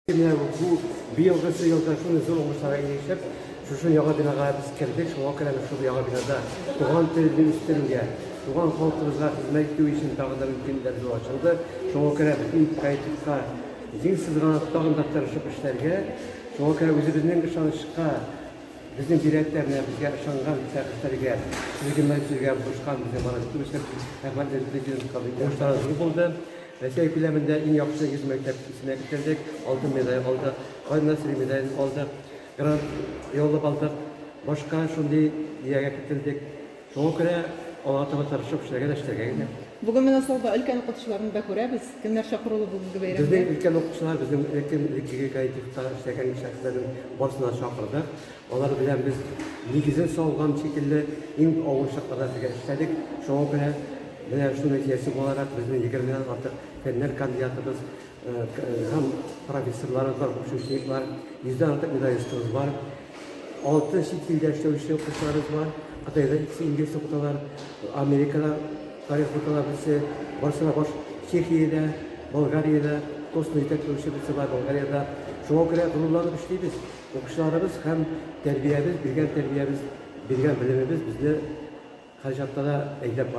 Менә бу быелгысы елда шундый зур уңышларга ирешеп, шушы яңа бинага без кердек. Шуңа күрә без шул яңа бинада туган телне үстерүгә, туган халкыбызга хезмәт итү өчен тагын да мөмкинлекләр зур ачылды. Шуңа күрә бөтен коллективка җиң сызганып тагын да тырышып эшләргә, шуңа күрә үзебезнең ышанычка, безнең директор менә безгә ышанган шәхесләргә, гимназиягә булышкан безнең Марат Итүевичка рәхмәтле президентка уңышлары зур булды. Рәсәй күләмендә иң яхшы 100 мәктәп исеменә кертелдек, алтын медаль алдык, Кайнар Насыйри медален алдык, грант яулап алдык, башка шундый иягә кертелдек. Шуңа күрә алга таба тырышып эшләргә дә эшләргә генә. Бүген менә залда өлкән укытучыларны да күрәбез. Кемнәр чакырулы бүгенге бәйрәмгә? Безнең өлкән укытучылар, безнең элекке элеккеге коллективта эшләгән шәхесләрнең барысын да чакырдык. Алар белән без нигезен салган шикелле иң авыр чакларда бергә эшләдек. Шуңа күрә менә шуның нәтиҗәсе буларак безнең егермедән артык фәннәр кандидатыбыз һәм профессорларыбыз бар, учениклар, йөздән артык медалистыбыз бар. Алты чит илдә эшләүче укытучыларыбыз бар. Кытайда икесе инглиз укыталар, Америкада тарих укыталар берсе, барысы да баш Чехиядә, Болгариядә, ТОСны җитәкләүче берсе бар Болгариядә. Шуңа күрә горурланып эшлибез. Укучыларыбыз һәм тәрбиябез, биргән тәрбиябез, биргән белемебез безне һәрчакта да әйдәп бара.